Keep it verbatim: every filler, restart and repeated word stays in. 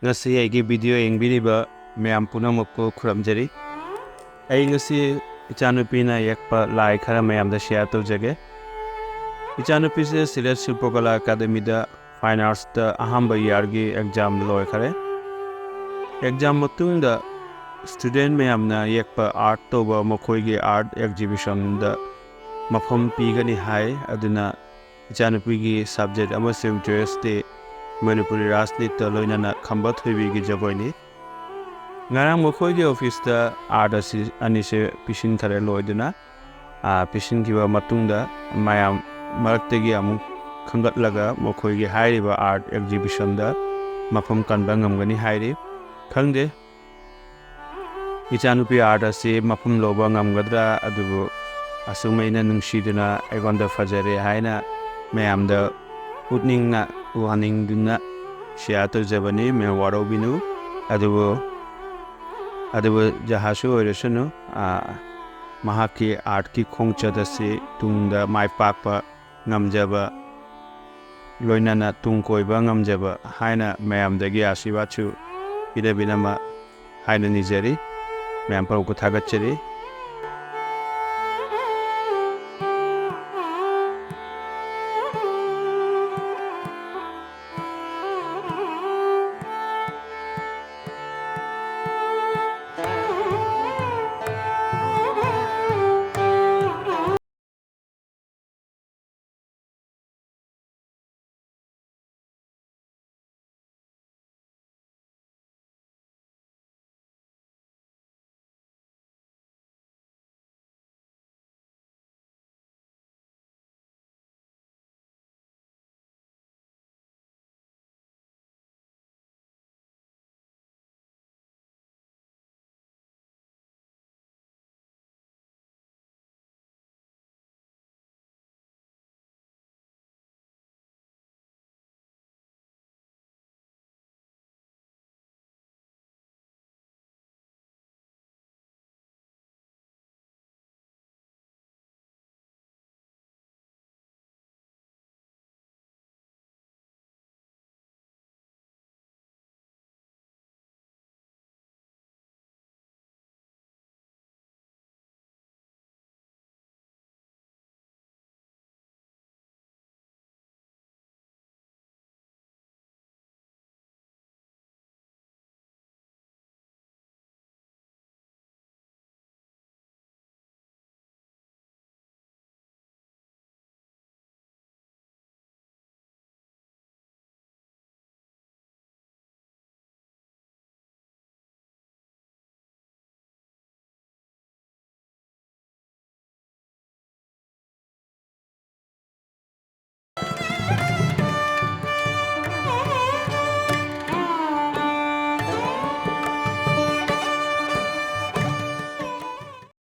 ꯉꯁꯤ ꯑꯩꯒꯤ ꯚꯤꯗꯤꯑꯣ ꯌꯦꯡꯕꯤꯔꯤꯕ ꯃꯌꯥꯝ ꯄꯨꯝꯅꯃꯛꯄꯨ ꯈꯨꯔꯨꯝꯖꯔꯤ꯫ ꯑꯩ ꯉꯁꯤ ꯏꯆꯥꯅꯨꯄꯤꯅ ꯌꯦꯛꯄ ꯂꯥꯏ ꯈꯔ ꯃꯌꯥꯝꯗ ꯁꯤꯌꯥꯔ ꯇꯧꯖꯒꯦ꯫ ꯏꯆꯥꯅꯨꯄꯤꯁꯦ ꯁꯤꯂꯦꯠ ꯁꯤꯜꯄꯀꯂꯥ ꯑꯦꯀꯥꯗꯃꯤꯗ ꯐꯥꯏꯟ ꯑꯥꯔꯠꯁꯇ ꯑꯍꯥꯟꯕ ꯏꯌꯥꯔꯒꯤ ꯑꯦꯛꯖꯥꯝ ꯂꯣꯏꯈꯔꯦ꯫ ꯑꯦꯛꯖꯥꯝ ꯃꯇꯨꯡꯗ ꯁ꯭ꯇꯨꯗꯦꯟ ꯃꯌꯥꯝꯅ ꯌꯦꯛꯄ ꯑꯥꯔꯠ ꯇꯧꯕ ꯃꯈꯣꯏꯒꯤ ꯑꯥꯔꯠ ꯑꯦꯛꯖꯤꯕꯤꯁꯟꯗ ꯃꯐꯝ ꯄꯤꯒꯅꯤ ꯍꯥꯏ꯫ ꯑꯗꯨꯅ ꯏꯆꯥꯅꯨꯄꯤꯒꯤ ꯁꯕꯖꯦꯛ ꯑꯃꯁꯨꯡ ꯏꯟꯇꯔꯦꯁꯇꯤ ꯃꯅꯤꯄꯨꯔꯤ ꯔꯥꯖꯅꯤꯇꯤꯒ ꯂꯣꯏꯅꯅ ꯈꯝꯕ ꯊꯣꯏꯕꯤꯒꯤ ꯖꯒꯣꯏꯅꯤ꯫ ꯉꯔꯥꯡ ꯃꯈꯣꯏꯒꯤ ꯑꯣꯐꯤꯁꯇ ꯑꯥꯔꯠ ꯑꯁꯤ ꯑꯅꯤꯁꯦ ꯄꯤꯁꯤꯟꯈꯔꯦ꯫ ꯂꯣꯏꯗꯨꯅ, ꯑꯥ, ꯄꯤꯁꯤꯟꯈꯤꯕ ꯃꯇꯨꯡꯗ ꯃꯌꯥꯝ ꯃꯔꯛꯇꯒꯤ ꯑꯃꯨꯛ ꯈꯟꯒꯠꯂꯒ ꯃꯈꯣꯏꯒꯤ ꯍꯥꯏꯔꯤꯕ ꯑꯥꯔꯠ ꯑꯦꯛꯖꯤꯕꯤꯁꯟꯗ ꯃꯐꯝ ꯀꯟꯕ ꯉꯝꯒꯅꯤ ꯍꯥꯏꯔꯤ꯫ ꯈꯪꯗꯦ, ꯏꯆꯥꯅꯨꯄꯤ ꯑꯥꯔꯠ ꯑꯁꯤ ꯃꯐꯝ ꯂꯧꯕ ꯉꯝꯒꯗ꯭ꯔꯥ, ꯑꯗꯨꯕꯨ ꯑꯁꯨꯝ ꯑꯩꯅ ꯅꯨꯡꯁꯤꯗꯨꯅ ꯑꯩꯉꯣꯟꯗ ꯐꯖꯔꯦ ꯍꯥꯏꯅ ꯃꯌꯥꯝꯗ ꯎꯠꯅꯤꯡꯅ, ꯎꯍꯟꯅꯤꯡꯗꯨꯅ ꯁꯤꯌꯥꯔ ꯇꯧꯖꯕꯅꯤ꯫ ꯃꯌꯥꯝ ꯋꯥꯔꯧꯕꯤꯅꯨ꯫ ꯑꯗꯨꯕꯨ, ꯑꯗꯨꯕꯨ ꯖꯍꯥꯁꯨ ꯑꯣꯏꯔꯁꯅꯨ, ꯑꯥ, ꯃꯍꯥꯛꯀꯤ ꯑꯥꯔꯠꯀꯤ ꯈꯣꯡꯆꯠ ꯑꯁꯤ ꯇꯨꯡꯗ ꯃꯥꯏ ꯄꯥꯛꯄ ꯉꯝꯖꯕ, ꯂꯣꯏꯅꯅ ꯇꯨꯡ ꯀꯣꯏꯕ ꯉꯝꯖꯕ ꯍꯥꯏꯅ ꯃꯌꯥꯝꯗꯒꯤ ꯑꯥꯁꯤꯔꯕꯥꯗꯁꯨ ꯄꯤꯅꯕꯤꯅꯕ ꯍꯥꯏꯅ ꯅꯤꯖꯔꯤ꯫ ꯃꯌꯥꯝ ꯄꯨꯝꯅꯃꯛꯄꯨ ꯊꯥꯒꯠꯆꯔꯤ꯫